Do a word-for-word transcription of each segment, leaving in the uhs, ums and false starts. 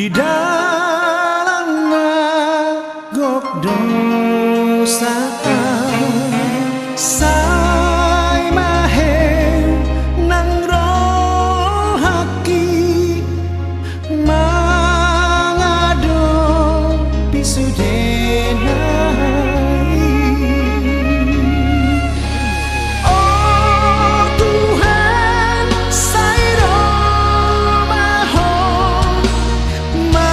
Di dalan na gok dosa, sai ma hea nang rohangki mangadopi sude nai. O Tuhan, sai ro ma Ho ma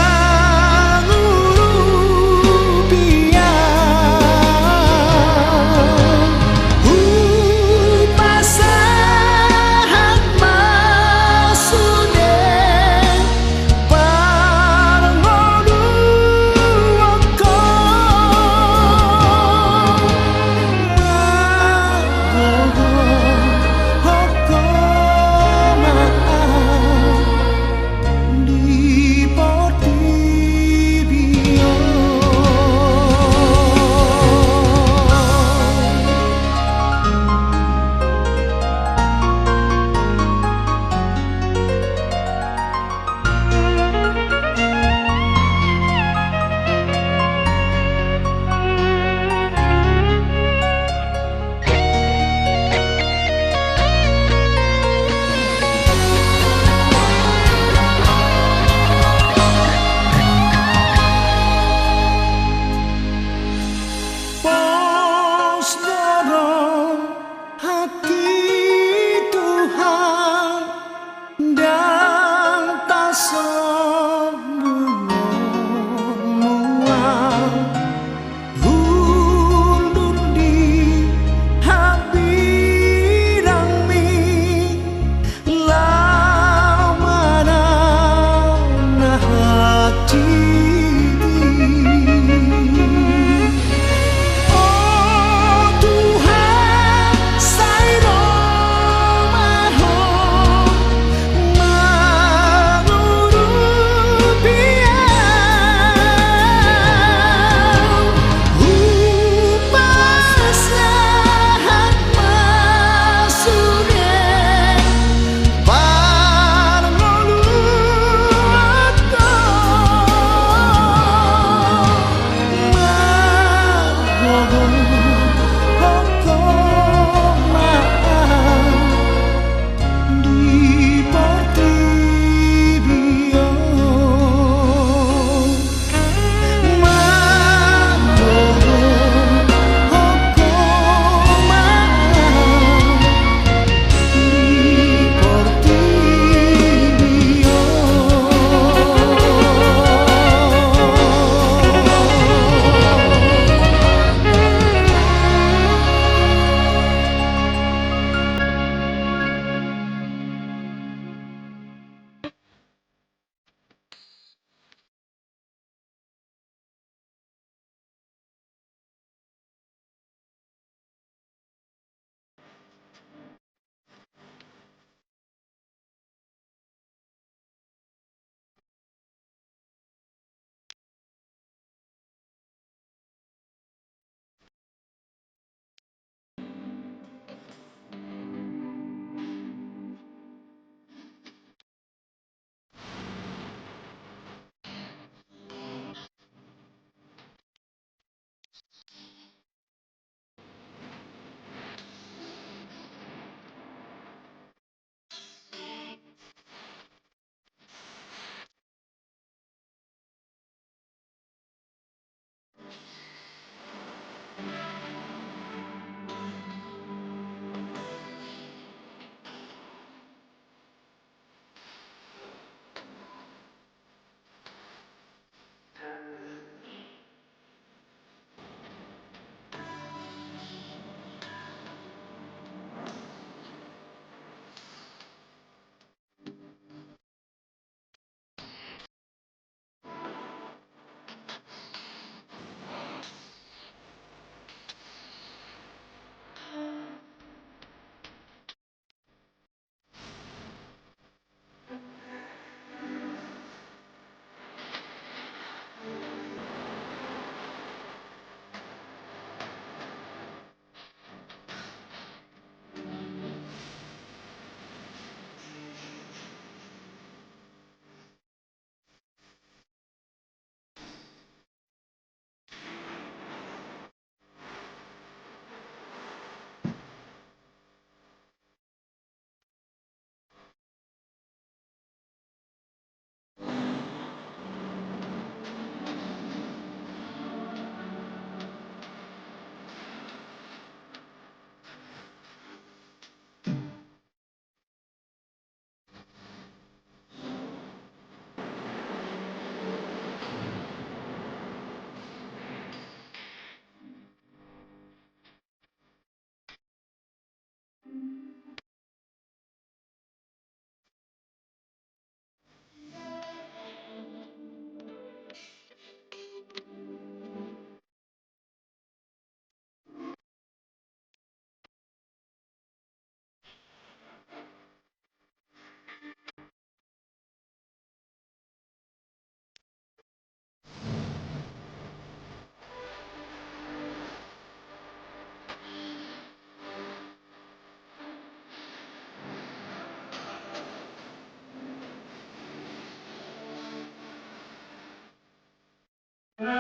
Tongtong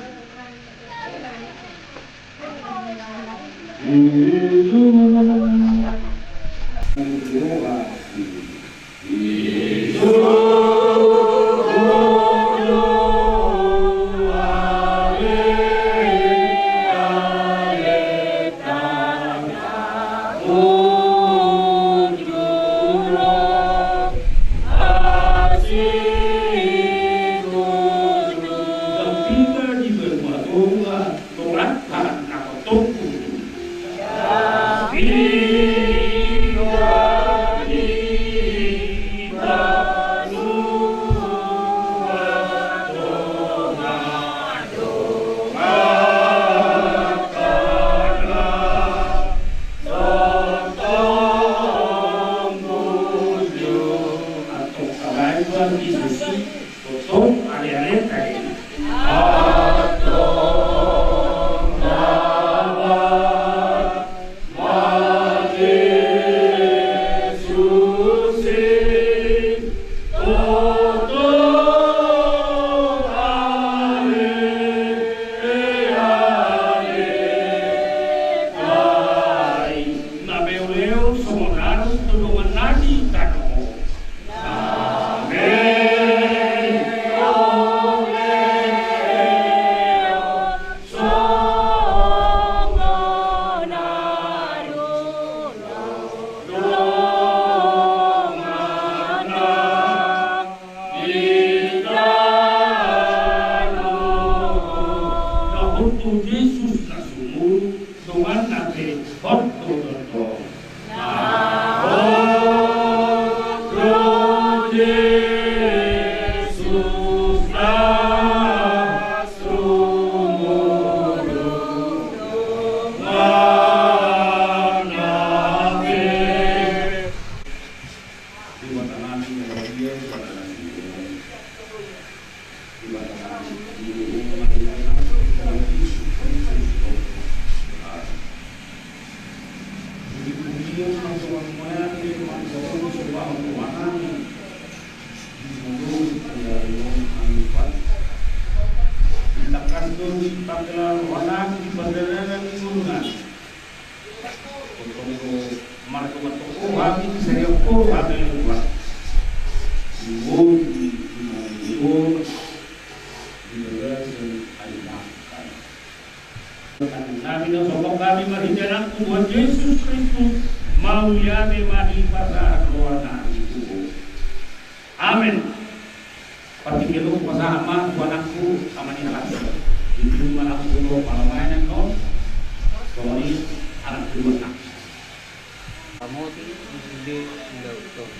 ale ale tahe. Antong lawas ma Jesus i. Tongtong ale ale tahe. Na meoleo songon aru tu dongan na di tano. Jesus na sumurung. Donganna pe hot do tongtong. Na hot do Jesus na sumurung donganna pe. Debata nami na badia, Debata na sumurung. Tongtong do marhitehite hami, sariak hami, di bagasan ari nami na sombong hami marhite Anakmu Tuhan Jesus Kristus, mauliate ma dipasahat roha nami tu Ho. Amen. Partingkian on hupasahat ma tu anakku, ama ni halak. Di rumah anakku, pala main annon. Songon i anak kedua anakku. Ramoti di sude di lauton.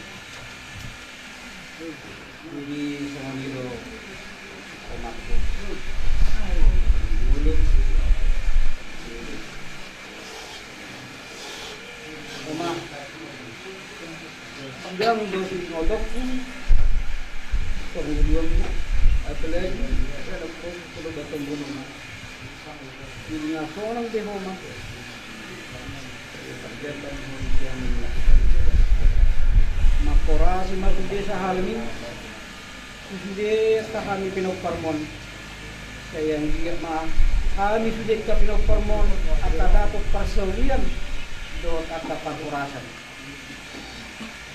Jadi songon i do, omakku. Mulut. Oma, sedang do singolokku, penguduanmu, apalagi dalam proses pengobatan gunung. Jadi nga sonang be ho ma. Mangkorasi ma sude sahalmi. Sude angka hami pinomparmon. Sai anggiat ma hami sude angka pinomparmon angka dapot parsaulian dohot angka parhorasan.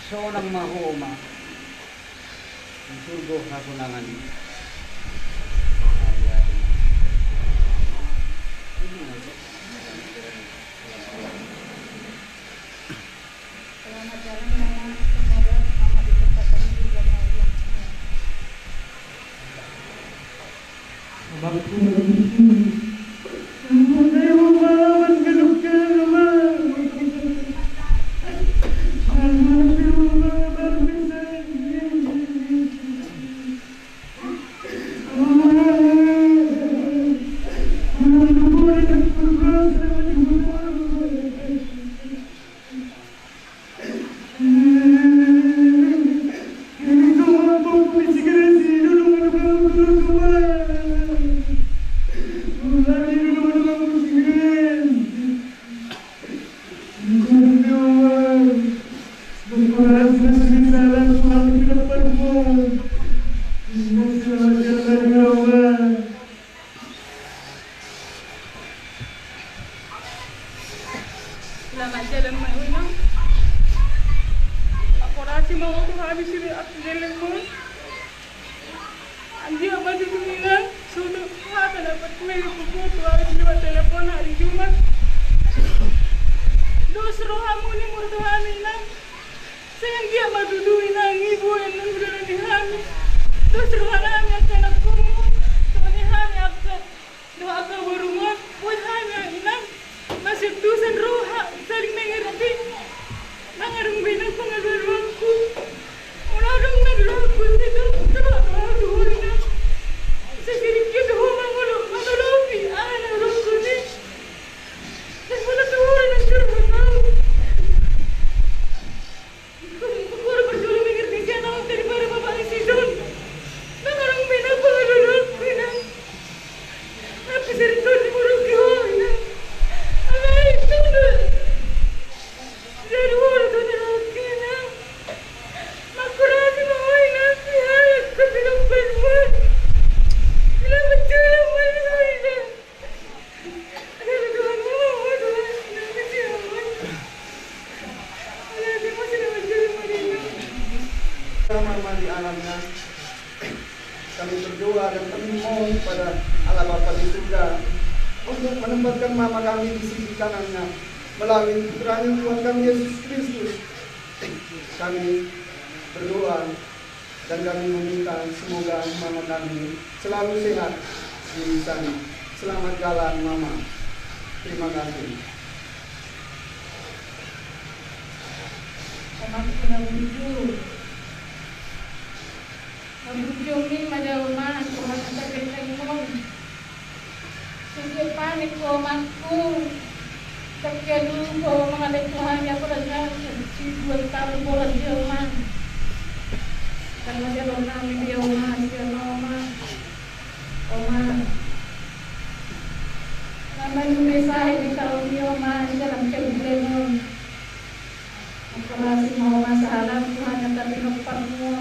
Sonang ma ho ma di surgo hasonangan i. Selamat jalan, Mama. Semoga Mama di tempat tadi juga mau ulang semua. Hami sude angka lelengmon. Anggiat ma tutu inang, sogot hata na patmeli kuku tu alis lewat telepon hari Jumat. Dos rohamu ni murtohami inang. Sai anggiat ma tutu inang, ibu, anu, hudalani hami. Dos rohanami angka anakmu, songon i hami angka, dohot angka borumon, buat hami inang. Masiantusan roha, saling mengerti. Nunga adong be inang pangalualuanku. Molo adong na dohononku, sai tu, tu, tu, tu, inang. Sai siringkir do ho mangolo, manolopi, aha na dohononku ni. Sai molo tu ho inang, curhat au. Ingkon, ingkon, ingkon, parjolo mengerti sian au daripada bapak ni si John. Nunga adong be inang pangalualuanku inang. Tapi sering kau di burung di ho inang. Alai tunda. Jadi orang tu ni roh inang. Makurasi ma ho inang, si halak tapi lambat buat. Lambat jalan ma ho inang. Sama di alamnya, kami berdoa dan kami mohon kepada Allah Bapa di surga untuk menempatkan mama kami di sisi kanannya melalui putranya Tuhan kami Yesus Kristus. Kami berdoa dan kami meminta semoga mama kami selalu sehat di sana. Selamat jalan, Mama. Terima kasih. Omakku na burju. Na burju, ni ma da, Oma, tu hata lelengmon. Sejak panik ho, omakku. Terjadi ho, mangalehon Tuhan ya, pada saat si dua tahun bolas dia, Oma. Karena dia lona dia, Oma, dia lona, Oma. Oma. Nama lu besai di tahun dia, Oma, di dalam kebulenon. Operasi ma ho, Oma, sahalan Tuhan yang tapi nopat mu.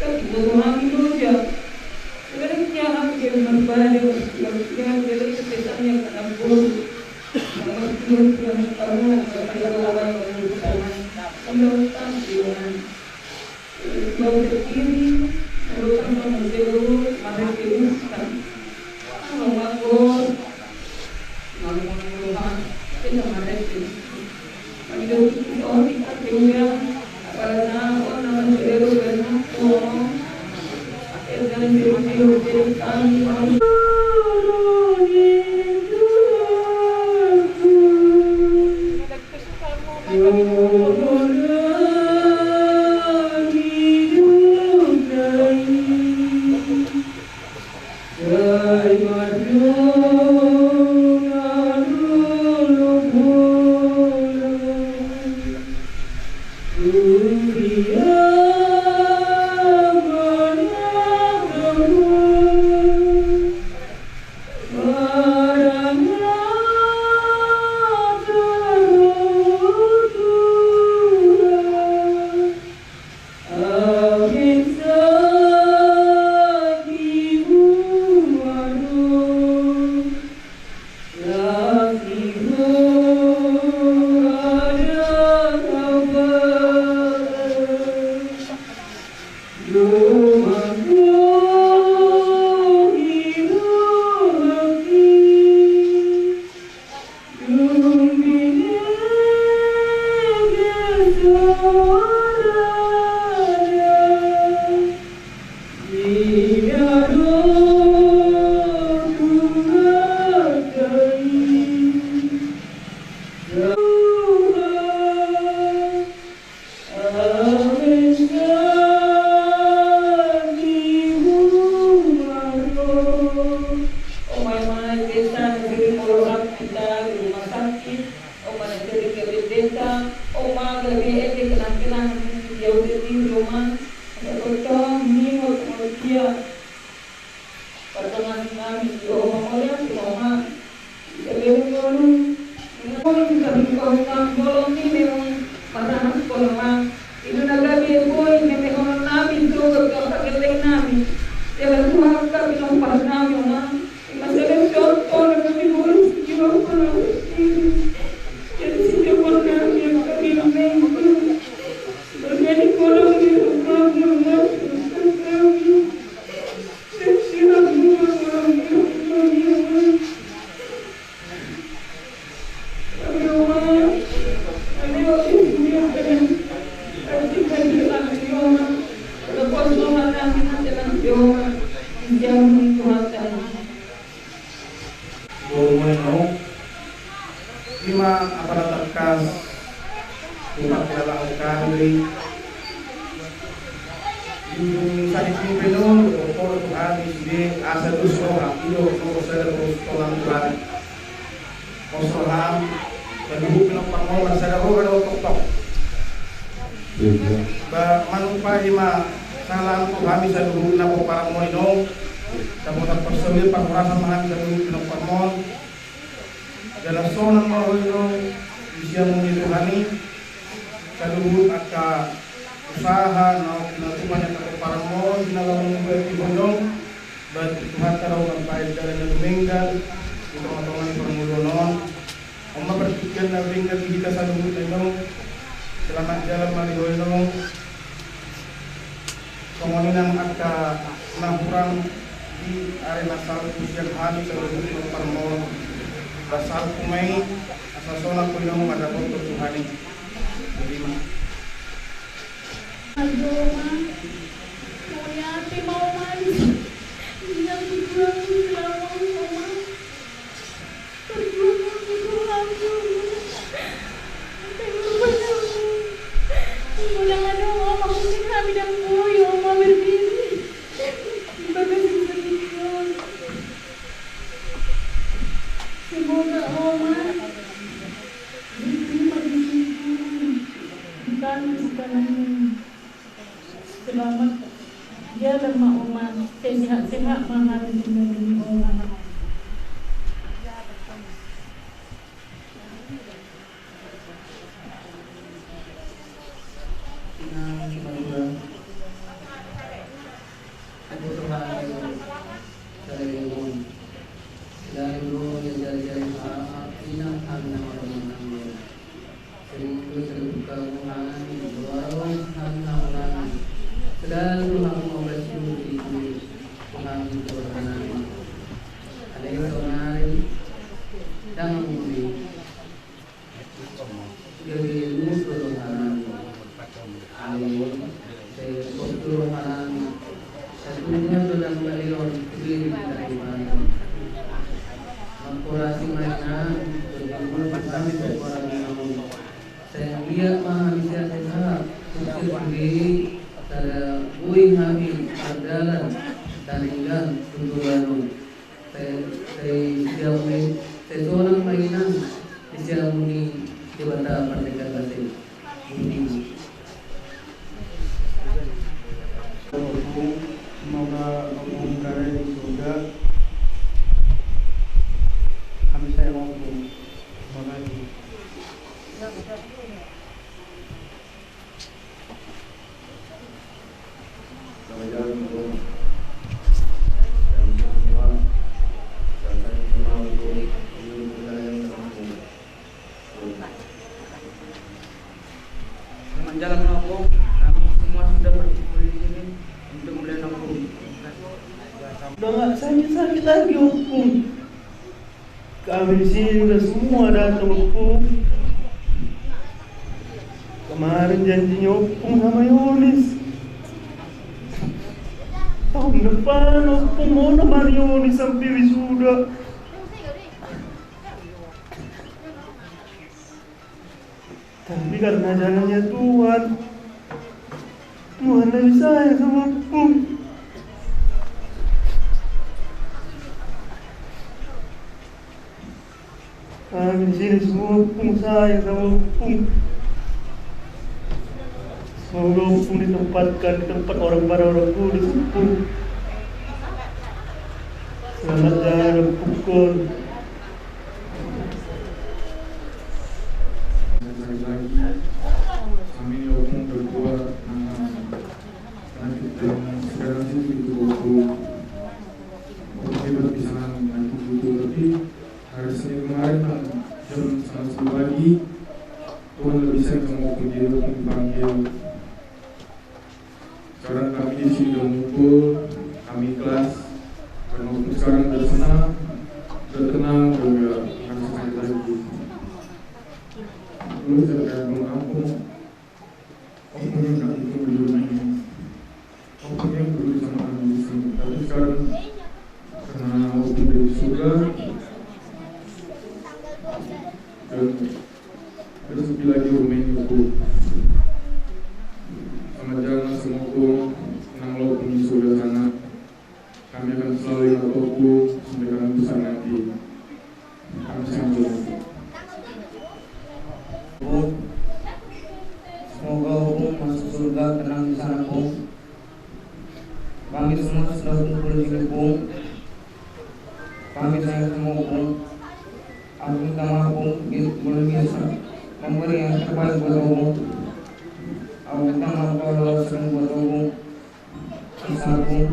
Tapi boto hami do sia. Sebenarnya hami dia marbade, marbade, jadi kepesannya karena bodoh. Sama Tuhan, Tuhan, kamu, kamu, kamu, kamu, kamu, kamu, kamu, kamu, kamu, Oma, ima na sering molo sakit, di rumah sakit. Oma na sering gabe pendeta. Oma gabe ende kenang-kenangan di au sendiri, Oma. Asa tongtong ningot molo dia. Pardongan nami di Oma, mauliate ma, Oma. Di salelengleleng. Molo di salelengleleng, bolon ni memang pasahathon, Oma. I do na gabe boi memehonon nami, sogot dohot pangellei nami. Jala Tuhan, gabe na hupasu nami, Oma. Ima salelengleleng, tongtong na gabe bolon di Oma. Jadi setiap orang yang kami memang. Jadi bolon di Oma, Oma. Boru Moenong, ima apala tangkas, upat kala hami. Di ujung sahit ni pe on, dohot tu hami sude, asa dos roha, i do, nomor sada, dos tolang tuan. Pos roham, saluhut pinompar on, sada roha do tongtong. Ba, manang pe ima, salam tu hami saluhutna pomparan on, Inong. Dapotan parsaoran, parhorasan ma hami saluhut pinompar on. Jala sonang ma ho, Inong, di siamun ni Tuhan i. Saluhut angka usaha na pinatupa ni angka pomparan on, di na laho mambuat, Inong. Ba tu Tuhanta do paebahen dalan na dumenggan di tonga-tonga ni parngoluon on. On ma partingkian na denggan di hita saluhutna, Inong. Selamat jalan ma di ho, Inong. Songon i nang angka na hurang di ari na salpu sian hami saluhut pinompar on. Ba salpu ma i, asa sonang ho, Inong, mandapothon Tuhan i. Terima. Aduh, Oma. Mauliate ma, Oma. Inang tujuan ku selama, Oma. Perjuangan itu hati, Oma. Sampai berubah, Oma. Unang adong, Oma, mungkin hami ndang boi, Oma, berdiri di bagasan sandiri on. Semoga, Oma, diterima di sini, Oma. Di tangan, di tangan, Oma. Selamat jalan ma, Oma. Sehat-sehat ma hami di Oma. Inang Simanjuntak. Ampun Tuhan, salelengleleng. Selalu do ia jari-jari hami, Inang, hami na marroha. Sering do sering buka hami, doa hami na hami. Selalu hami mau bersyukur di Tuhan, Tuhan hami. Ada yang saudari, jangan mudi. Jadi, musuh rohanami. Amin. Sai pos rohanami. Satunya do nang balion, sendiri kita di mana. Mangkorasi ma, Inang, berjumpa kami seorang namun. Sai liat ma hami sehat-sehat, sukses sendiri, sada bui hami berjalan, taninggal, tujuan. Sai, sai siamun i, sai sonang ma, Inang, di siamun ni Debata Pardenggan Basa i. Budi. Semoga Ompung berada di surga. Kami sayang Ompung. Terima kasih. Selamat jalan, Ompung. Kami semua sudah berkumpul di sini. Lagi ompung. Kami di sini udah semua datang, ompung. Kemarin janjinya ompung sama Yonis. Tahun depan ompung mau nemani Yonis sampai wisuda. Tapi karena jalannya Tuhan, Tuhan lebih sayang sama ompung. Kami di sini semua ompung sayang sama ompung. Semoga ompung ditempatkan di tempat orang pada orang kudus, ompung. Selamat jalan, ompung. Sekali lagi, kami ompung berdua dengan penyakit yang sedang sih itu waktu waktu hebat di sana nanti itu, tapi hari Senin kemarin kan jam setengah sepuluh pagi Tuhan lebih sayang sama ompung, jadi ompung dipanggil. Sekarang kami di sini udah ngumpul, kami ikhlas. Karena ompung sekarang udah senang, udah tenang, udah nggak ngerasa sakit lagi. Lu bisa kayak pulang kampung, ompung nggak ikut dulu lagi. Ompung yang dulu sama kami di sini. Tapi sekarang karena ompung udah di surga, dan rezeki lagi rumah ini, ompung. Sama jalan sama ompung, nang lo ompung di surga sana. Kami akan selalu ingat ompung sampai kami besar nanti. Kami sangat. Ompung, semoga ompung masuk surga tenang di sana, ompung. Kami semua sudah kumpul di sini, ompung. Kami sayang sama ompung. Aku minta maaf, ompung, bi-, belum bisa memberi yang terbaik buat ompung. Aku minta maaf kalau sering buat ompung. Bisa, ompung.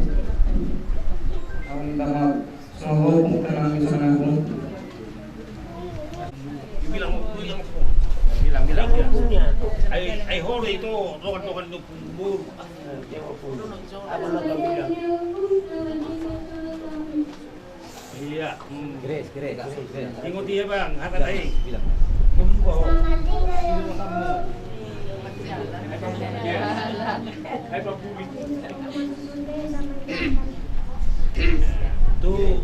Aku minta maaf. Semoga ompung tenang di sana, ompung. Bilang, bilang, bilang, bilang. Ai, ai, hore itu, dokan, dokan itu, ompung. Iya. Grace, Grace, Grace. Ingot ia, Bang, hata tadi. Bilang. Membuka, oh. Hai, Pak Budi. Tuh.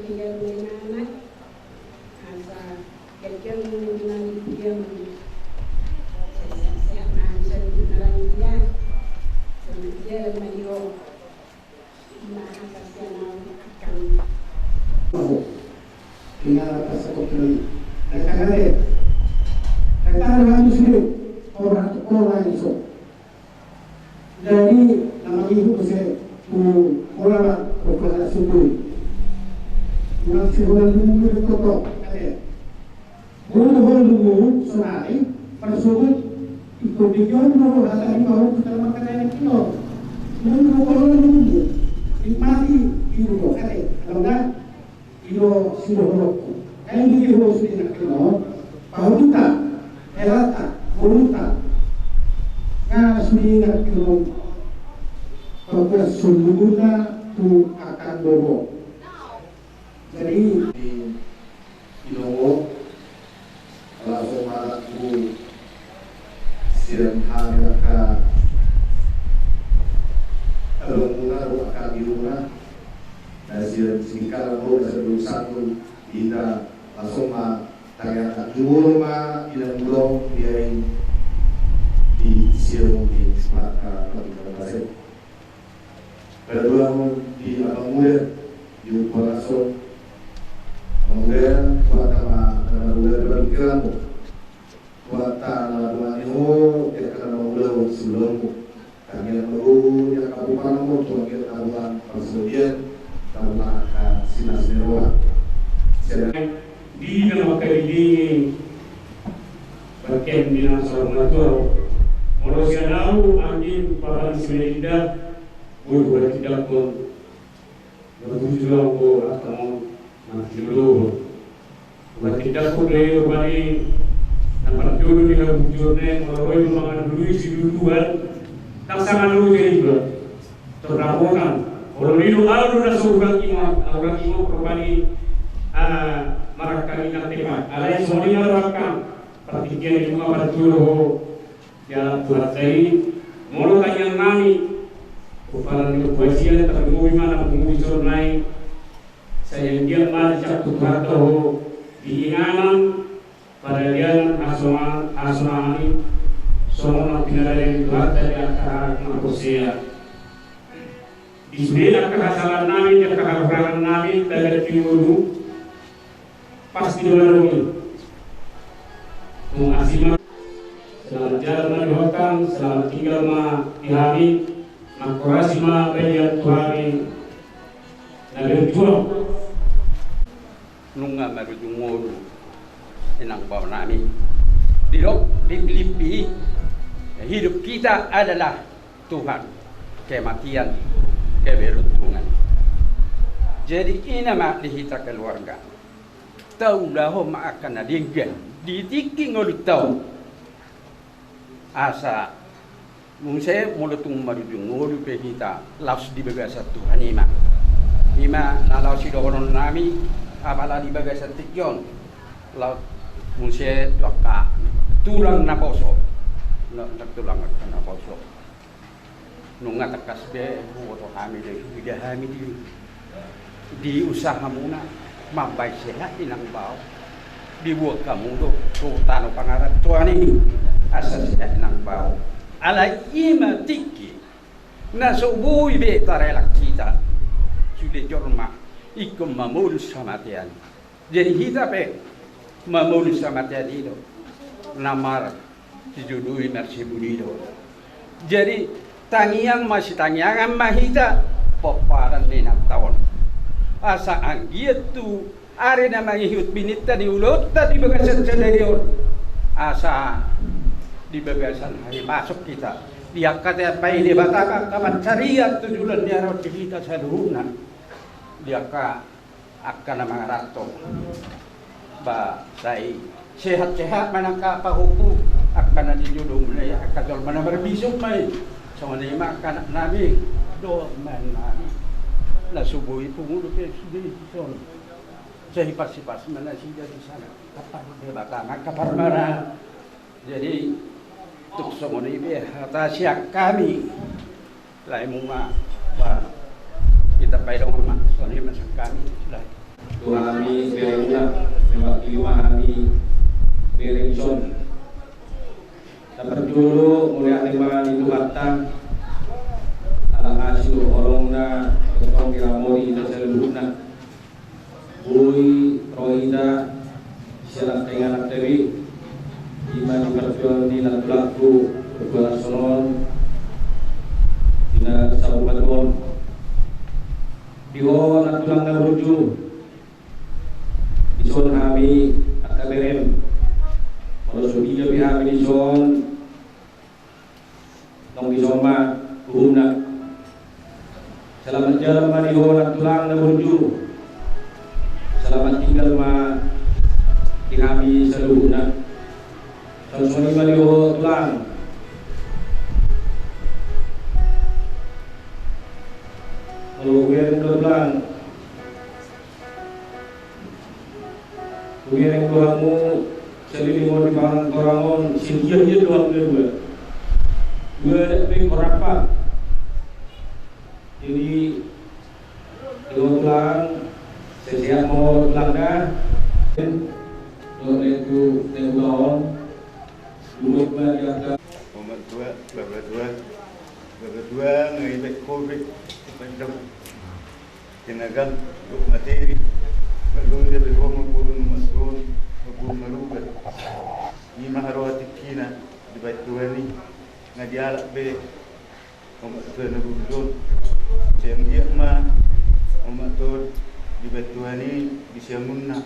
Tinggal main anak, asa kerja mengenali dia. Siap-siap na bisa duduk na lain dia. Sama dia dan Mario. Nah, asa siap na akan. Tinggal pas aku beli. Kata dia, kata dia harus hidup. Orang, orang itu. Jadi, nama ibu saya, tu, ulama, berkuasa syukur. Ulang si ulang dulu, dulu, toto, kata. Bulu, bulu, dulu, sonari, persubut, ikut di John, dulu, kata, di bawah, kita makan air kilo. Dulu, dulu, dulu, dulu. Nikmati, dulu, kata. Kalau enggak, I do sidohononku. Ai di ho sude nangkin on, pahuta, helata, boluta. Nga sude nangkin on, pakuas soluna tu angka boru. Jadi, i do ho, Laos ma anak tu sian hami angka adongmuna dohot angka birumuna na sian Singkalang dohot na sian Dolok Sanggul, di hita laos ma tangiangkon jolo ma inang mudong diain di siamun ni Sipata Patindalan Basek. Padabuahon di abang muda di umpangaso. Amang muda, Tuhanta ma na marula di pingkiranmu. Tuhanta na madungani ho di angka na mangulahon siulaonmu. Tangiang ma gogo di angka pomparanmon tu anggiat na boan parsaulian, na boan angka silas ni roha. Di na mangkalilingkali bahen di na saur matua. Molo sian ahu anggi papa ni si Melinda, boi huhatindangkon. Marbujur anggo angka on, marbujur do. Huhatindangkon do i rupani na parjolo ni habujurna i, molo ro i mangalului siduluan, ndang sanga na ro jadi dua. Tornabokan, molo nidok ahu na so hurang ingot, hurang ingot rupani, ah, marangkang inang tepa. Alai songon i ma rangkang partingkian i nunga parjolo ho. Ia Tuhanta i, molo tangiang nami, pomparan ni Ompu Asia, tarlumobi ma na pungu i sonai, sai anggiat ma dijangkon Tuhanta ho di inganan, padalianan, hasonangan, hasonangan i, songon na pinadalian ni Tuhanta di angka na porsea. Di sude angka hasalaannami, di angka hahuranganmi, tagan di ngolu, pasti do adong i. Nunga asi ma. Selamat jalan ma di hotang, selamat tinggal ma di hami, mangkorasi ma balian tu hami na berjuang. Nunga marujung ngolu, inang baonami. Didok di Pilippi, hidup kita adalah Tuhan, kematian keberuntungan. Jadi i ma di hita keluarga. Taulahon ma angka na denggan di tingki ngolunta on. Asa muse molo tung marujung ngolu pe hita, laos di bagasan Tuhan i ma. I ma na laos sidohononnami, apala di bagasan tingki on. Laos muse tu angka tulang naposo. Na, na tulang angka naposo. Nunga tangkas be huboto hami do, huida hami di, di usahamuna mambahen sehat inang bao. Diboan hamu do tu tano pangarantoan i asa sehat inang bao. Alai i ma tingki na so boi be tarelak hita. Sude jolma ingkon mamolus hamatean. Jadi hita pe mamolus hamatean i do na marsijolo i, marsibun i do. Jadi tangiang ma, sitangiangan ma hita pomparan ni inanta on, asa anggiat tu ari na mangihut bininta ni ulaonta di bagasan sadari on, asa di bagasan harimasak hita, di angka tapaidebata angka pansarian tu joloan ni ari on di hita saluhutna, di angka angka na mangaranto. Ba sai sehat-sehat ma nang angka pahompu, angka na di jolomuna i, angka jolma na marbisuk ma i. Songon i ma angka anaknami dohot umbahen nami. Na so boi pungu dope sude dison. Sai pas-pas ma nasida di sana. Tapaidebata ma angka parmaraan. Jadi tung songon i be hata sian hami. Lae muna ba hita paidongan ma, songon i ma sian hami. Lae. Tu hami bere muna, mewakili ma hami bere dison. Na parjolo mauliate ma di Tuhanta, ala asi dohot holongna tongtong diramoti hita saluhutna. Boi ro hita sian angka inganan tabi, i ma di parjuangan ni nantulangku, parjuangan songon di na saur matua on. Di ho nantulang na burju, dison hami angka berem. Molo so dia pe hami dison, nunga dison ma uhumna. Selamat jalan ma di ho nantulang na burju. Selamat tinggal ma di hami saluhutna. Songon i ma di ho tulang. Molo hubereng do tulang. Hubereng do hamu saleleng on di pangarantoan on, singkir-kir do hamu na dua. Dua adat pe horapa. Jadi, dua tulang, sehat-sehat ma ho tulang da. Dua letu, letu on. Dua ma di angka. Omak dua, baba dua. Baba dua, ngai baik covid. Baik dong. Kinagan, duk materi. Balum dia be ho ma guru nu masron, ma guru maruga. Ni ma haroa tingkina, dibaen Tuhan i. Nga dialap be. Omak Tuhan na burju on, sai anggiat ma Omak Tuhan dibantu Tuhan i di siamunna,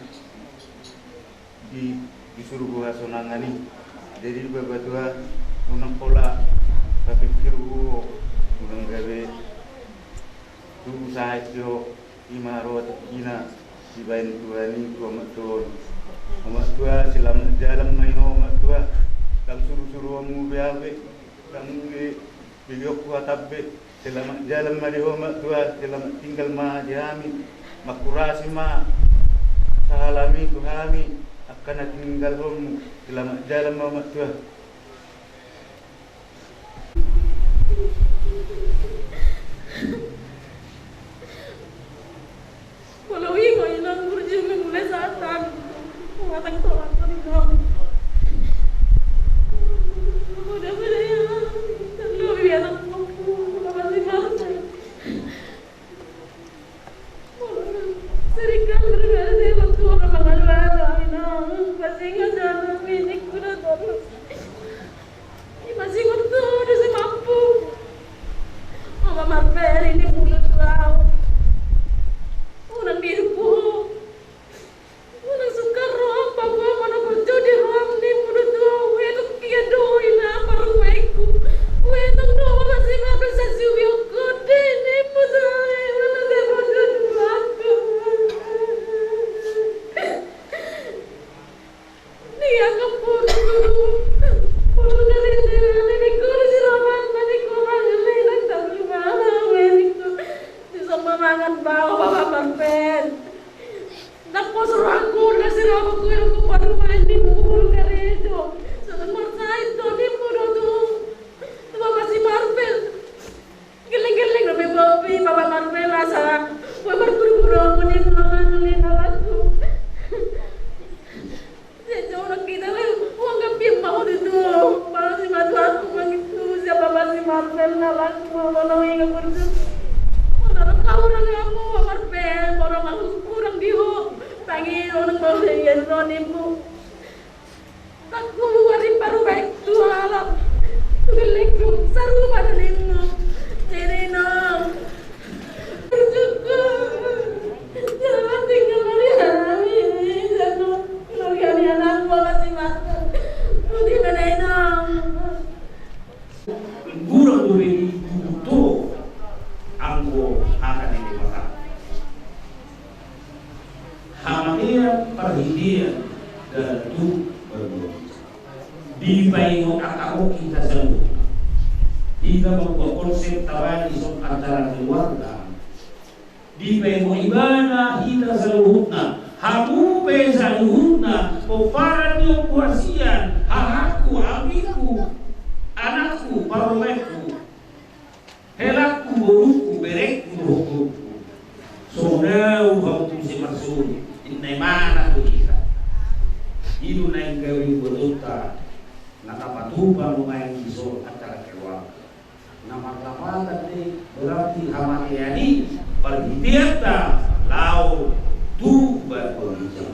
di, di surgo hasonangan i. Jadi Bapa Tuhan, unang pola tapingkirhu, unang gabe tubu sahit jo. Ima ro tingkina dibaen Tuhan i tu Omak Tuhan. Omak Tuhan, selamat jalan ma i ho Omak Tuhan. Ndang surusuruonmu be au be, ndang be begeonku hata be. Selamat jalan ma di ho Omak Tuhan, selamat tinggal ma di hami. Mangkurasi ma sahalami tu hami angka na tininggalhonmu. Selamat jalan ma Omak Tuhan. Molo ingot inang burju memulai satan. Matang tolak kan inang. Udah udah ya. Terlalu biasa. Apa sih maksudnya? Sering kan berkali waktu orang mengalu-alu inang. Pasti ingat jangan minik kuda terus. Ima singkop tu dosa mampu. Mama marperi ni mulut lau. Unang dirupu. Unang sukar roham, bapa mana kerja di roham ni mulut lau. Wetuk kia do ina parumaenku. Wetuk do mama singkop dosa siwi okode ni musae. Mana saya bodoh dulu aku. Dia kepun. Pun dari jalan ini kau di Siraman, tadi kau mangan enak tak rumah, weriku. Di sama mangan bau, bapa marpen. Nak pos rohangku, nasi rohangku, yang ku parumaen di mukul karejo. Sudah marsait, do di mudo tu. Tu bapa si marpen. Geleng-geleng dope bopi, bapa marpela sa. Bapa marguru-guru, aku ni mama, aku ni mamaku. Sejauh nak kita lem, uang gak pim mau itu. Bapa si matu aku mangitu, siapa bapa si marpela laku, mau mau ingat kursus. Mau dorong kau orang kamu, bapa marpela, mau dorong aku kurang diho. Tangi orang mau yang ronimu. Aku wari parumaen tu alam. Tu gellengku sarupa denengmu. Jadi no. Bersyukur. Jangan tinggal dari hami. Jangan keluarga ni anakmu masih makan. Di mana no? Gurang dope di tubuh tu anggo hata ni Debata. Hamatean parhitean dalan tu barbadia. Dipaingot angka on hita saluhutna. Hita mambuat konsep tabali son antara keluarga. Dipaingot ibana hita saluhutna. Hamu pe saluhutna pomparan ni ompu hasian, hahaku, ambiku, anakku, parumaenku. Helangku, borungku, berengku, dohot boruku. Songon au hamu muse marsogot, inna imana tu hita. I do naeng gabe buatonta, na tapatupa nuaeng dison antara keluarga. Na marlapatan do i berarti hamatean i parhiteanta laho tu barbadia.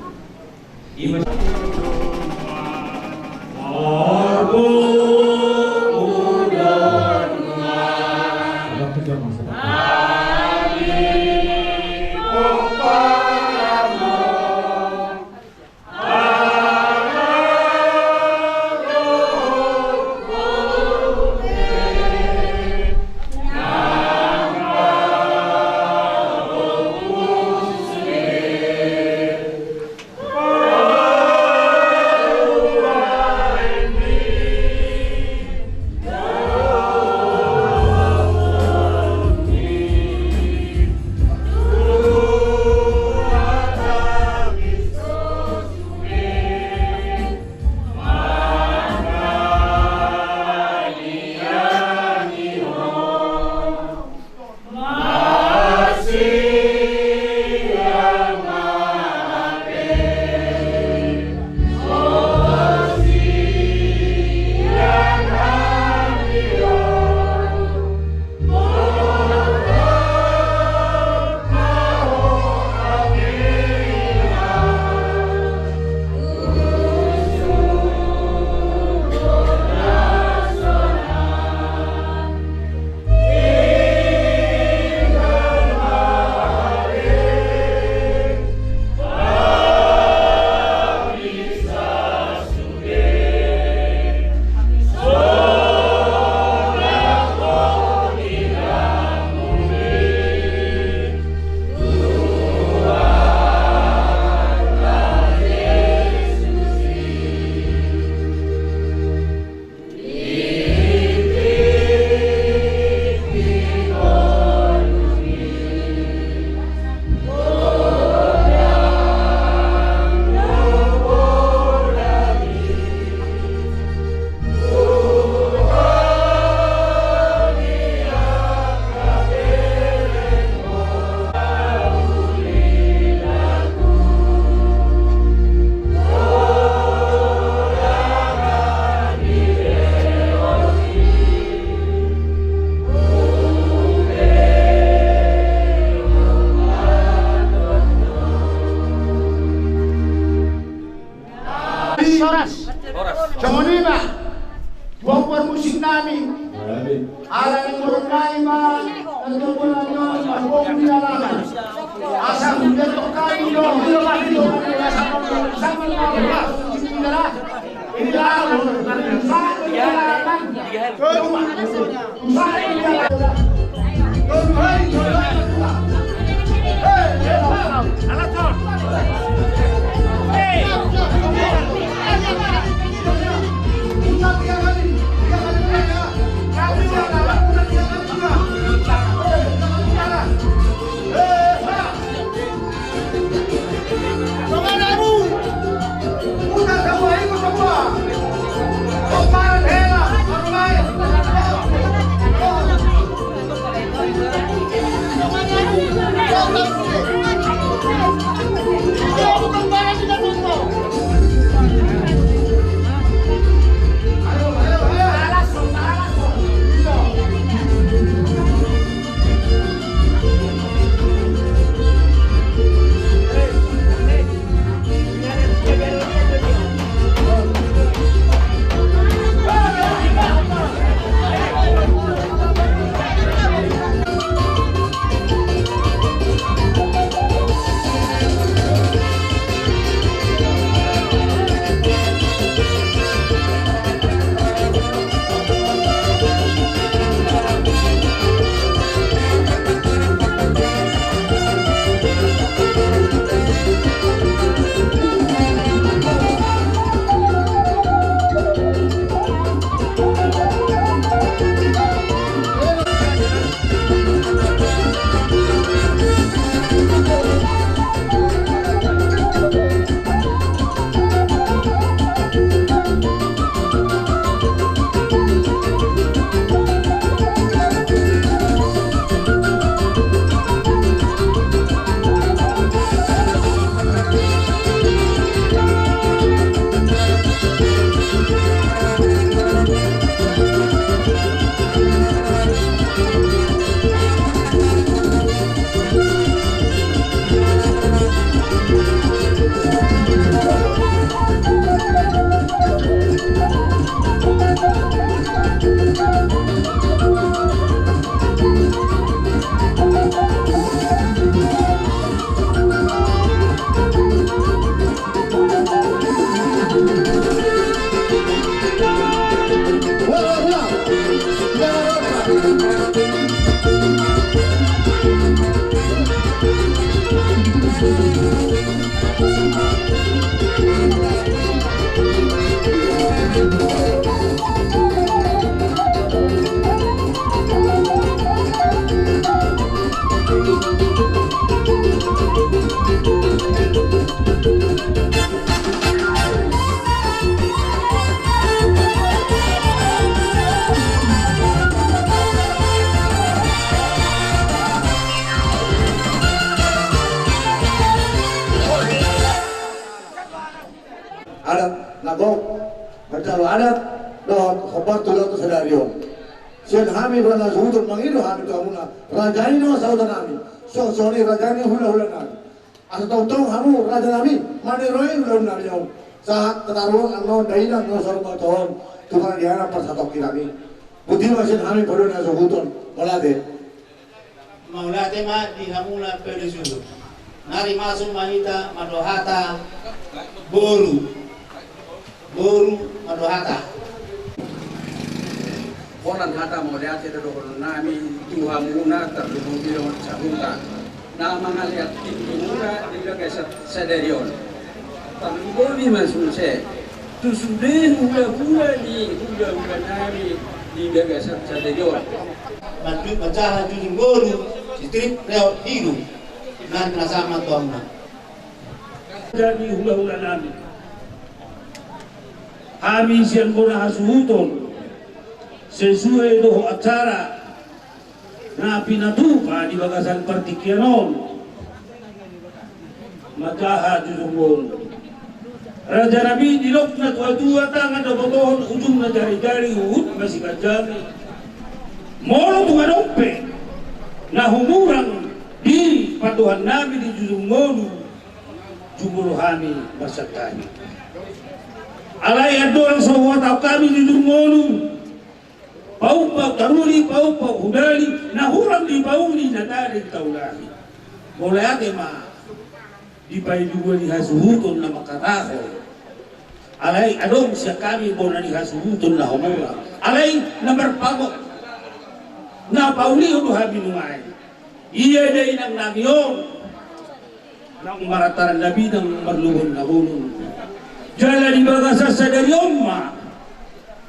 Boan-boan musik nami. Ala ni boru nai ma, na tubu nami on, ma boan di alaman. Asa hujatok hami do, asa, asa, asa, Adat na gok, manjalo adat dohot hombar tu laut sadari on. Sian hami do na suhut on mangido hami tu hamuna, raja ni do sahuta nami, songon i raja ni hulahula nami. Asa tongtong hamu raja nami, maniroi ulaon nami on. Sahat tataruhon annon dainang na saur matua on tu pangadianan parsatongki nami. Boti ma sian hami paduahon na suhut on. Mauliate. Mauliate ma di hamuna paduahon suhut. Nari masuk ma hita mandok hata boru. Boru mandok hata. Holan hata mauliate do dohonon nami tu hamuna tarlumobi dohot sahuta na mangalean tingkimuna di bagasan sadari on. Tarlumobi ma muse tu sude hulahula ni hulahula nami di bagasan sadari on. Manjaha jujur ngolu sitrip reot hidup. Nari na sama tu hamuna. Jadi hulahula nami. Hami sian bona hasuhuton sesuai dohot acara na pinatupa di bagasan partingkian on. Manjaha jujur ngolu. Raja nami, didok na tuatua, tangan na botohon, ujungna jarijari, huhut ma siganjang i. Molo tung adong pe na humurang di pandohan nami di jujur ngolu, jumolo hami marsantabi. Alai andorang so huhatahon hami jujur ngolu, Pauk-pauk taruli, pauk-pauk hudali, na hurang dipauli, na tading taulahi. Mauliate ma di paidua ni hasuhuton na mangkatahon. Alai adong sian hami bona ni hasuhuton na homora. Alai na marpago, na paulihon do hami nuaeng. Ia dainang nami on, nang marataran na binang marluhon na bolon. Jala di bagasan sadari on ma,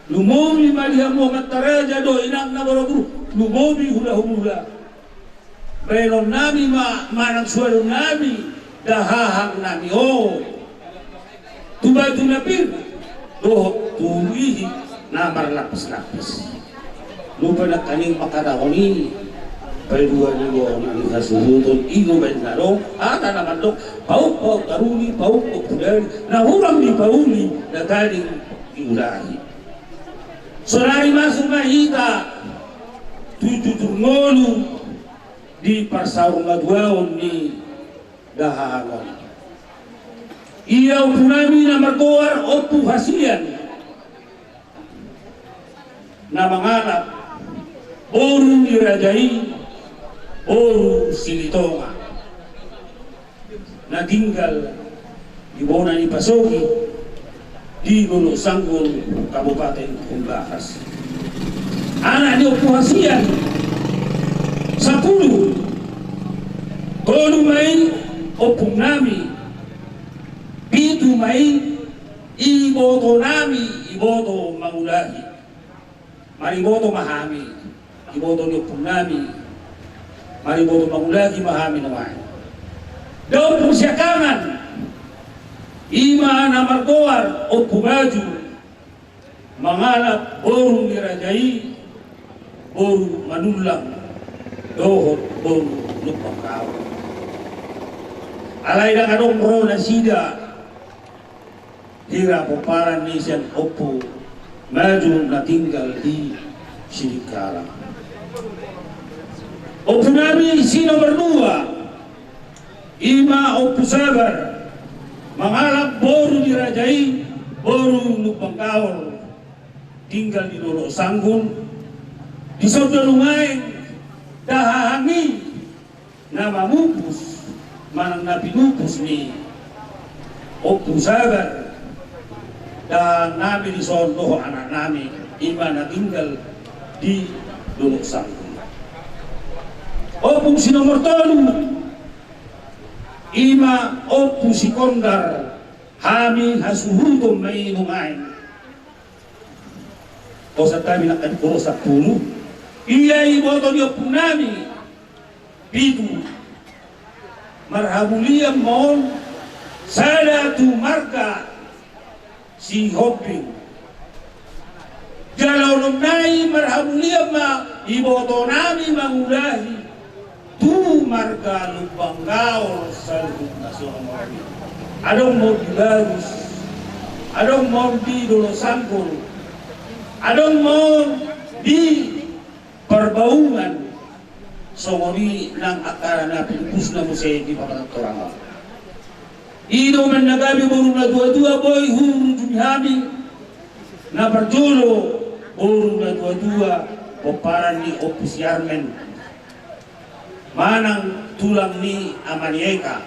lumobi ma di hamu amanta raja dohot inang na marboru, lumobi hulahula. Baenon nami ma manang suadon nami, dahahang nami on. Tu batu na pir, dohot tu ihi na marlapis-lapis. Lupa nangkaning mangkatahon i, paidua ni bona ni hasuhuton i do baen na adong, hata na mandok, pauk-pauk taruli, pauk-pauk hudali, na hurang dipauli, na tading diulahi. Saonari masuk ma hita, tu jujur ngolu, di parsaurmatuaon ni dahahang on. Ia ompu nami na margoar Ompu Hasian, na mangalap boru ni raja i, boru Silitonga, na tinggal di bona ni Pasogi, di Dolok Sanggul, Kabupaten Humbahas. Anak ni Ompu Hasian, sampulu. Tolu ma i ompung nami, pitu ma i iboto nami, iboto mangulahi. Mariboto ma hami, iboto ni ompung nami, mariboto mangulahi ma hami nuaeng. Dohot ompung siangkangan, i ma na margoar Ompu Maju, mangalap boru ni raja i, boru Manullang, dohot boru Lumban Gaol. Alai ndang adong ro nasida, hira pomparan ni sian Ompu Maju na tinggal di Sidikalang. Ompu nami si nomor dua, i ma Ompu Sabar, mangalap boru ni raja i, boru Lumban Gaol, tinggal di Dolok Sanggul, di son do nuaeng dahahang i, na mamupus, manang na pinupus ni Ompu Sabar, dahahang nami di son dohot anak nami, i ma na tinggal di Dolok Sanggul. Ompung si nomor tolu, i ma Ompu Sikondar, hami hasuhuton ma i nuaeng. Hosa hami nangkin hosa sampulu. Ia iboto ni ompung nami, pitu. Marhamulian ma on sada tu marga Sihombing. Jala onom nai marhamulian ma iboto nami mangulahi tu marga Lumban Gaol saluhutna songon i. Adong ma on di Barus, adong ma on di Dolok Sanggul, adong ma on di Parbaungan, songon i nang angka na pinupusna muse di Papatantorang on. I do umbahen na gabe boru na tuatua boi hurujungi hami. Na parjolo boru na tuatua pomparan ni Ompu Siarmen, manang tulang ni Ama ni Eka,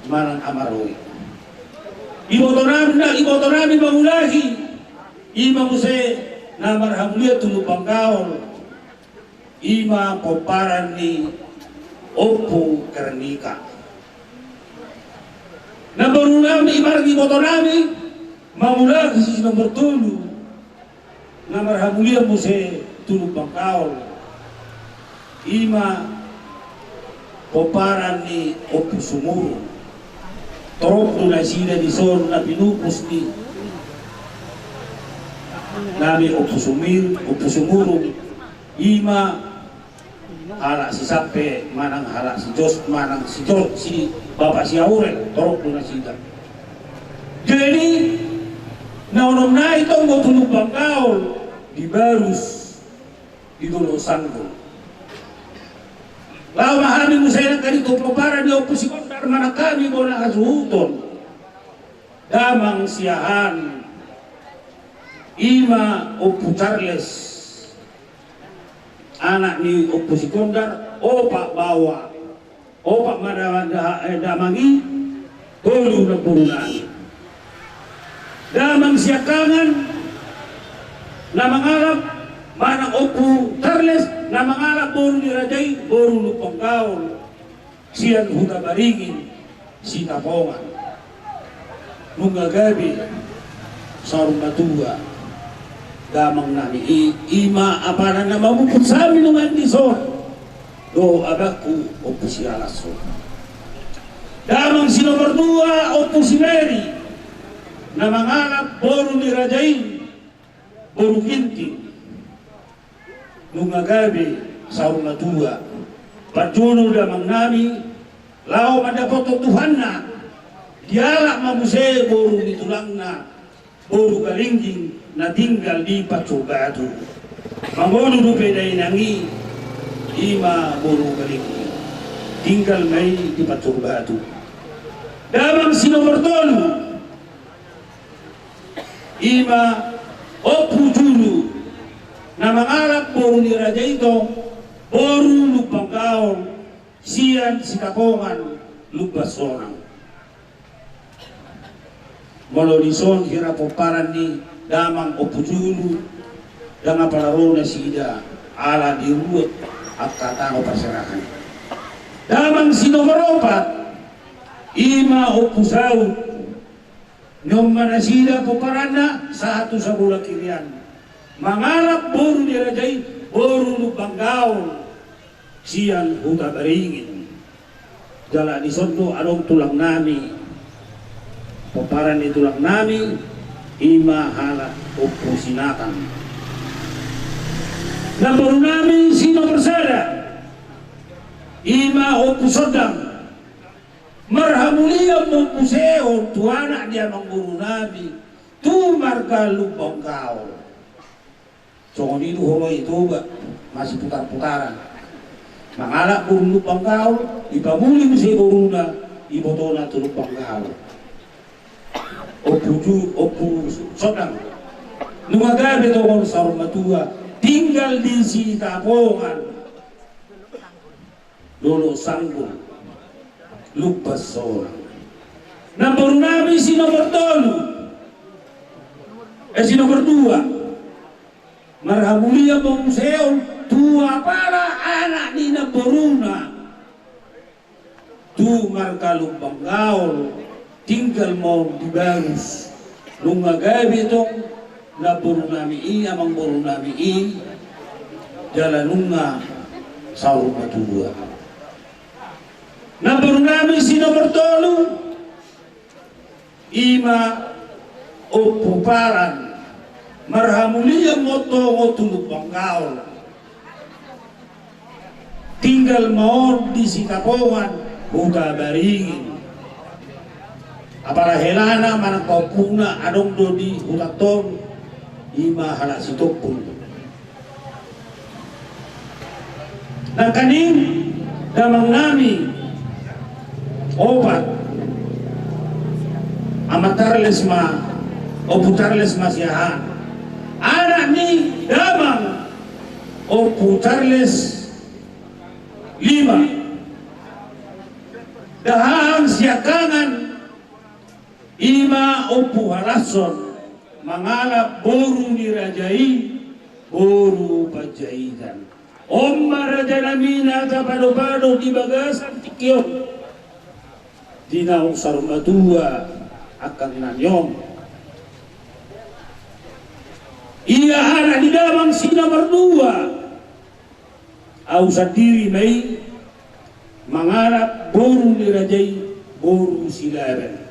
manang Ama Roi. Iboto nami, na iboto nami mangulahi, i ma muse na marhamulian tu Lumban Gaol, i ma pomparan ni Ompu Kernika. Na boru nami, i ma iboto nami mangulahi si nomor tolu, na marhamulian muse tu Lumban Gaol, i ma pomparan ni Ompu Sumurung. Torop do nasida di son na pinupus ni nami Ompu Sumir, Ompu Sumurung, i ma halak si Sampe, manang halak si Jos, manang si Jos, si Bapak Siaurel, torop do nasida. Jadi na onom nai tong do tu Lumban Gaol, di Barus, di Dolok Sanggul. Laho ma hami muse nangkin tu pomparan ni Ompu Sikondar, manang hami bona hasuhuton. Damang Siahaan, i ma Ompu Charles, anak ni Ompu Sikondar, opat baoa, opat ma da-, da-, eh, damang i, tolu namboru nami. Damang siangkangan na mangalap, manang Ompu Charles na mangalap boru ni raja i, boru Lumban Gaol, sian Huta Baringin Sitapongan. Nunga gabe saur matua damang nami i, i ma apala na mamuput hami nunga dison dohot abangku Ompu Sialas on. Damang si nomor dua, Ompu Simeri, na mangalap boru ni raja i, boru Ginting. Nunga gabe saur matua. Parjolo damang nami laho mandapothon Tuhanna, dialap ma muse boru ni tulangna, boru Galingging na tinggal di Pancur Batu. Mangolu dope dainang i, i ma boru Galingging, tinggal ma i di Pancur Batu. Damang si nomor tolu, i ma Ompu Julu, na mangalap boru ni raja i tong, boru Lumban Gaol, sian Sitapongan, Lumban Sonang. Molo dison hira pomparan ni damang Ompu Julu, ndang apala ro nasida, ala diruat angka tano parserahan. Damang si nomor opat, i ma Ompu Saut. Nion ma nasida pomparanna sahat tu Sabola Kirian, mangalap boru ni raja i, boru Lumban Gaol, sian Huta Baringin. Jala dison do adong tulang nami, pomparan ni tulang nami, i ma halak Ompu Sinatan. Namboru nami si nomor sada, i ma Ompu Sondang. Marhamulian ma muse on tu anak ni amangboru nami, tu marga Lumban Gaol. Songon i do huroha i Toba, masiputar-putaran. Mangalap boru Lumban Gaol, dipamuli muse boruna, ibotona tu Lumban Gaol. Ompu Ju-, Ompu Sondang. Nunga gabe tongon saur matua, tinggal di Sitapongan. Dolok Sanggul, Lumban Sonang. Namboru nami si nomor tolu, eh, si nomor dua. Marhamulian ma muse on tu apala anak ni namboruna, tu marga Lumban Gaol, tinggal ma on di Bagus. Nunga gabe tong namboru nami i, amangboru nami i, jala nunga saur matua. Namboru nami si nomor tolu, i ma Ompu Paran, marhamulian ma on tongon tu Lumban Gaol. Tinggal ma on di Sitapongan, Huta Baringin. Apala helana manang paompungna adong do di huta on, i ma halak Sitompul. Nangkaning damang nami opat, Ama Charles ma, Ompu Charles ma siahaan. Anak ni damang Ompu Charles lima. Dahahang siangkangan, i ma Ompu Halashon, mangalap boru ni raja i, boru Panjaitan. On ma raja nami na tapado-pado di bagasan tingki on, di naung saur matua angka nami on. Ia anak ni damang si nomor dua, au sandiri ma i mangalap boru ni raja i, boru Silaban.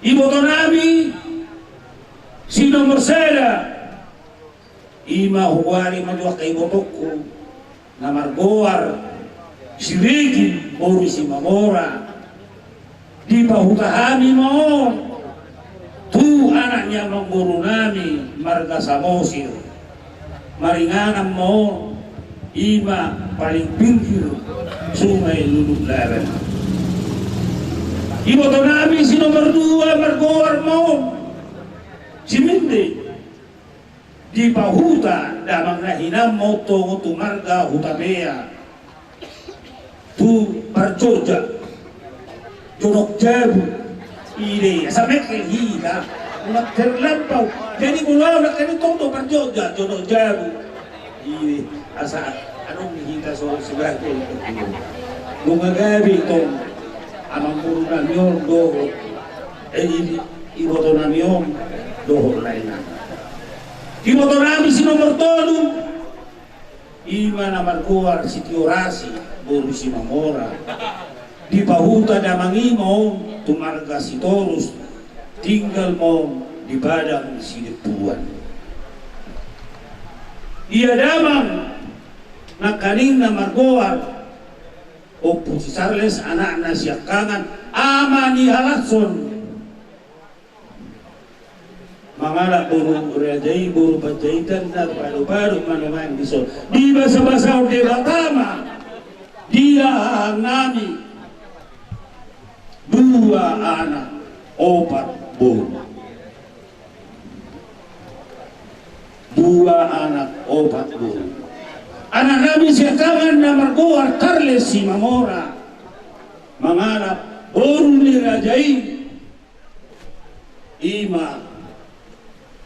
Iboto nami si nomor sada, i ma hugoari ma tu angka ibotongku na margoar Siregin boru Simamora. Dipahuta hami ma on tu anak ni amangboru nami marga Samosir. Maringanan ma on, i ma paling pinggir Sungai Lulularan. Iboto nami si nomor dua margoar ma on Simende. Dipahuta damang na hinan ma on tu marga Hutapea, tu parjolo, jonok jabu. Ide asa mengkel hita, unang terlampau. Jadi molo au nangkaning tong do parjolo, jonok jabu. Ide asa adong hita so sebagai. Nunga gabe tong amangboru nami on dohot, eh, i, iboto nami on dohot lae nami. Iboto nami si nomor tolu, i ma na margoar Sitiorasi boru Simamora. Dipahuta damang i ma on tu marga Sitorus, tinggal ma on di padang Sidempuan. Ia damang nangkaning na margoar Ompu si Charles, anakna siangkangan, ama ni Halatson. Mangalap boru raja i, boru Panjaitan, na padopadopan ma nuaeng dison. Dibasabasahon Debata ma di hahang nami dua anak, opat boru. Dua anak, opat boru. Anak nami siangkangan na margoar Charles Simamora mangalap boru ni raja i, i ma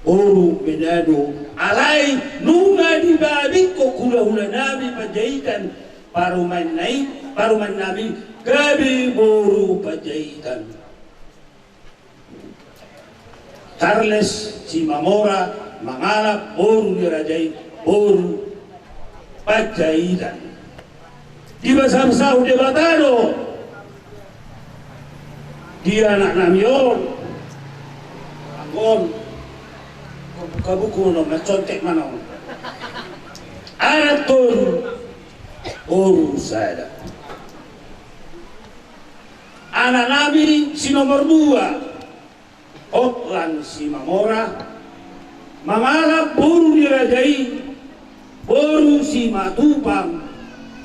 boru Menado. Alai nunga dibabingkon hulahula nami Panjaitan, parumaen na i, parumaen nami gabe boru Panjaitan. Charles Simamora mangalap boru ni raja i, boru Panjaitan. Dibasabasahon Debata do di anak nami on. Anggo on buka buku on, mancontek ma on. Anak tolu, boru sada. Anak nami si nomor dua, Hotlang Simamora, mangalap boru ni raja i, boru Simatupang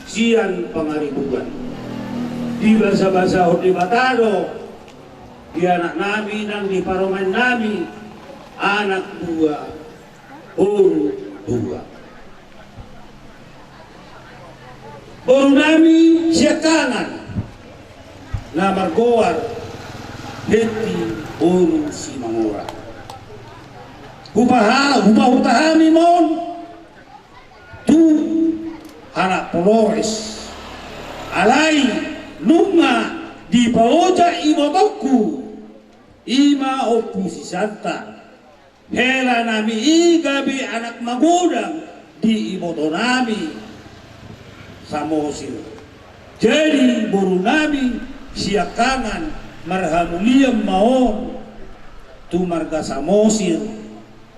sian Pangaribuan. Dibasabasahon Debata do di anak nami nang di parumaen nami, anak dua, boru dua. Boru nami siangkangan na margoar Henti boru Simamora. Hupaha-, hupahuta hami ma on tu halak Polores. Alai nunga dipaojak ibotongku, i ma Ompu si Santa. Hela nami i gabe anak magodang di iboto nami Samosir. Jadi boru nami siangkangan marhamulian ma on tu marga Samosir,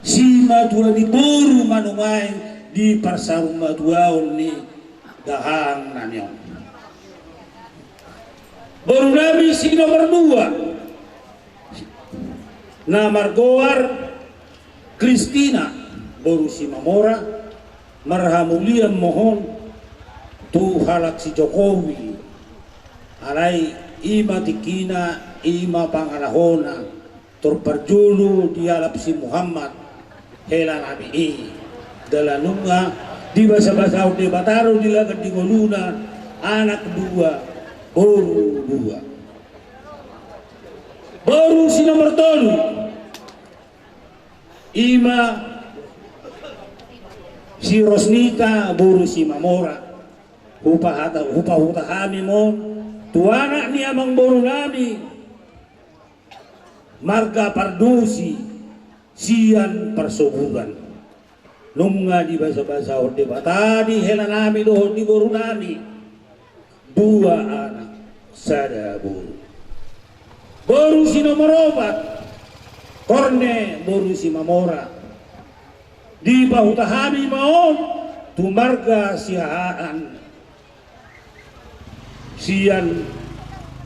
simatua ni boru ma nuaeng di parsarumatuaon ni dahahang nami on. Boru nami si nomor dua, na margoar Kristina boru Simamora, marhamulian ma on tu halak si Jokowi. Alai i ma tingkina, i ma pangalahona, tor parjolo dialap si Muhammad hela nami i. Jala nunga dibasabasahon Debata do di lagan di ngoluna, anak dua, boru dua. Boru si nomor tolu, i ma si Rosnita boru Simamora. Hupahata-, hupahuta hami ma on tu anak ni amangboru nami, marga Pardosi sian Parsoburan. Nunga dibasabasahon Debata di hela nami dohot di boru nami, dua anak, sada boru. Boru si nomor opat, Korne boru Simamora. Dipahuta hami ma on tu marga Siahaan sian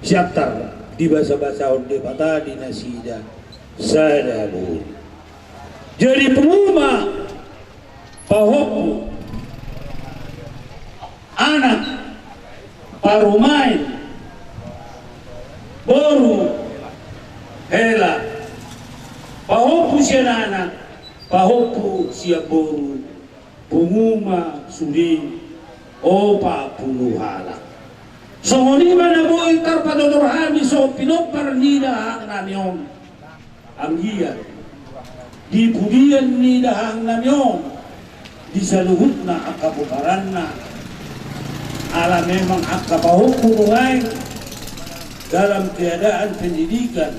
Siantar, dibasabasahon Debata di nasida sada boru. Jadi pungu ma pahompu, anak, parumaen, boru, hela, pahompu sian anak, Pahompu sian boru, pungu ma sude opat pulu halak. Songon i ma na boi tarpatotor hami songon pinompar ni dahangnami on. Anggiat di pudian ni dahangnami on, di saluhutna angka pomparanna, ala memang angka pahompu nuaeng dalam keadaan pendidikan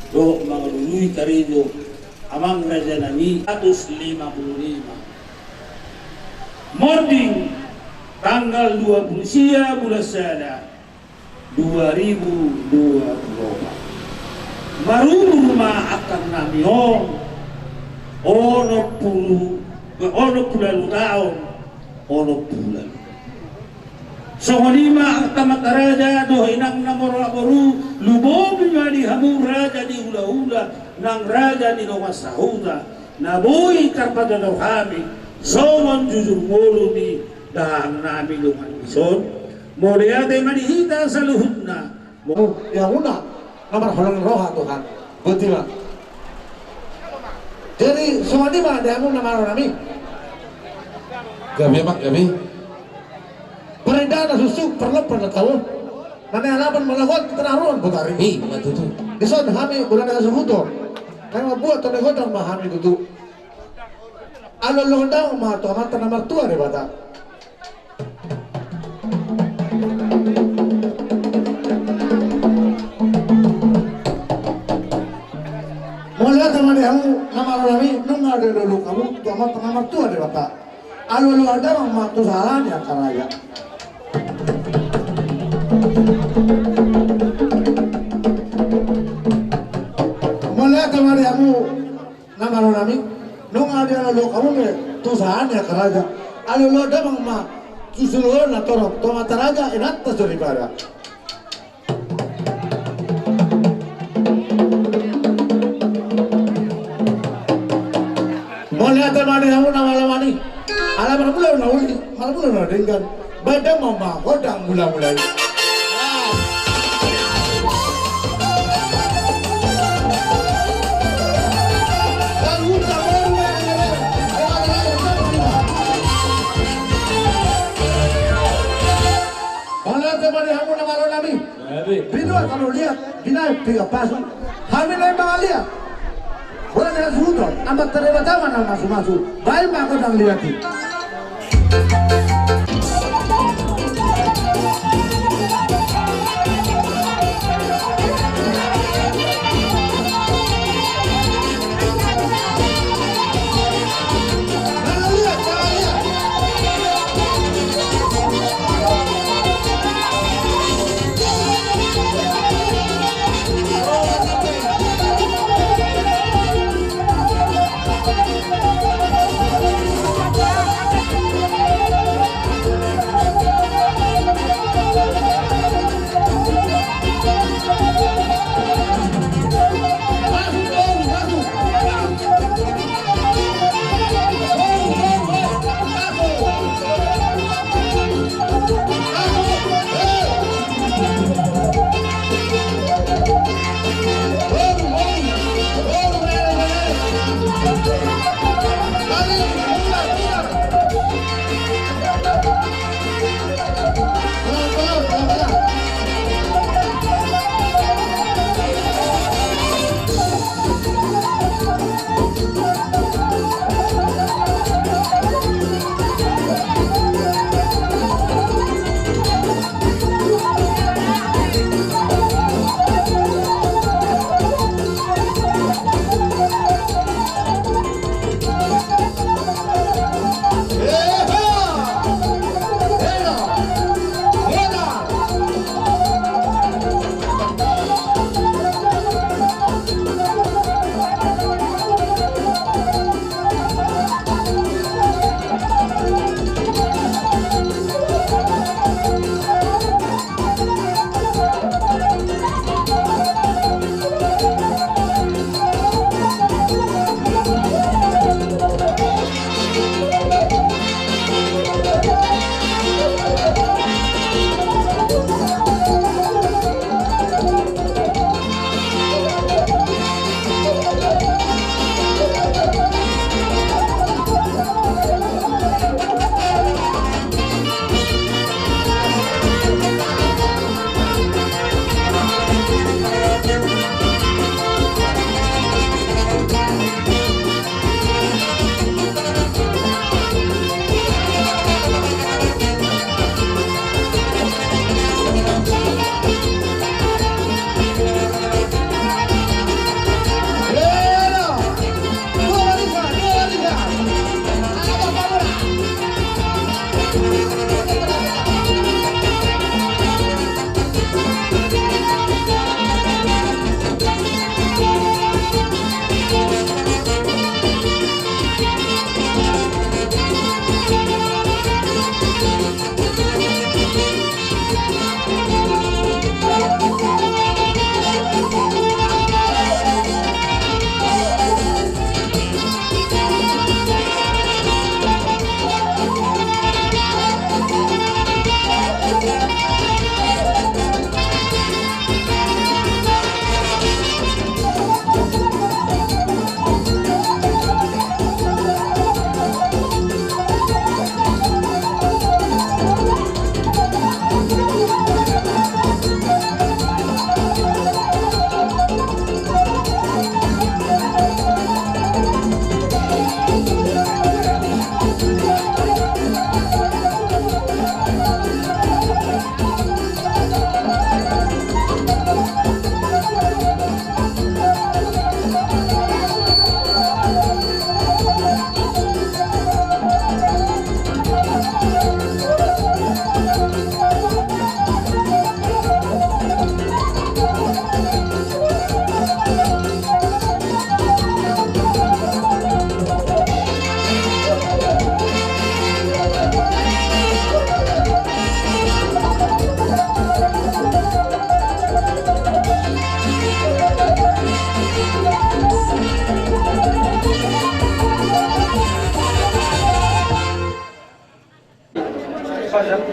dohot mangalului karejo, amang rajanami, satus lima pulu lima. Monding tanggal dua pulu sia bulan sada dua ribu dua pulu opat. Marumur ma angkangnami on onom pulu, onom pulu ualu taon, onom pulu ualu. Songon i ma angka amanta raja dohot inang na marboru, lumobi ma di hamu raja ni hulahula nang raja ni dongan sahuta, na boi tarpatotor hami songon jujur ngolu ni dahangnami dongan dison. Mauliate ma di hita saluhutna. Mo, di hamuna na marholong ni roha Tuhan. Boti ma. Jadi songon i ma di hamuna na marhahamaranggi. Gabe, Mak, gabe. Parida na suksuk, parlompan na tabo. Na nialapan managot di tano Ruan Botari. I ma tutu. Dison hami, boru ni hasuhuton. Hami mambuat tano godang ma hami tutu. Alualuhon damang ma tu Amanta na martua Debata. Mauliate ma di hamu na marhahamaranggi, nunga dialualuhon hamu tu Amanta na martua Debata. Alualuhon damang ma tu sahala ni angka raja. Mauliate ma di hamu na marhahamaranggi, nunga dialualuhon hamu be tu sahala ni angka raja. Alualuhon damang ma tu saluhutna torop, tu amanta raja, inanta soripada. Mauliate ma di hamu na marhahamaranggi. Ala marmula na uli, marmula na denggan. Baen damang ma godang mulamula i. Mauliate ma di hamu na marhahamaranggi. Binua tano liat, binaen piga pasu. Hami na i mangaliat. Boru ni hasuhuton, Amanta Debata ma na mamasumasu. Baen ma godang liat i.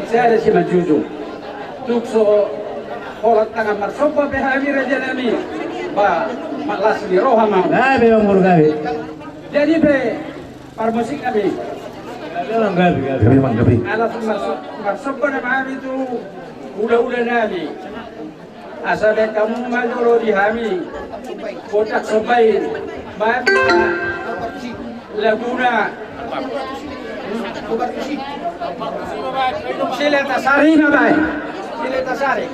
Sada simanjujung. Tung so holan tangan marsomba pe hami raja nami. Ba, marlas ni roha ma. Gabe, Amang Boru, gabe. Jadi pe parmusik nami. Gabe, Amang, gabe, gabe. Gabe, Amang, gabe. Alas marso-, marsomba nama hami tu hulahula nami. Asa baen hamu ma jolo di hami. Botak somba i. Baen ma laguna. Silatasari ma baen. Silatasari.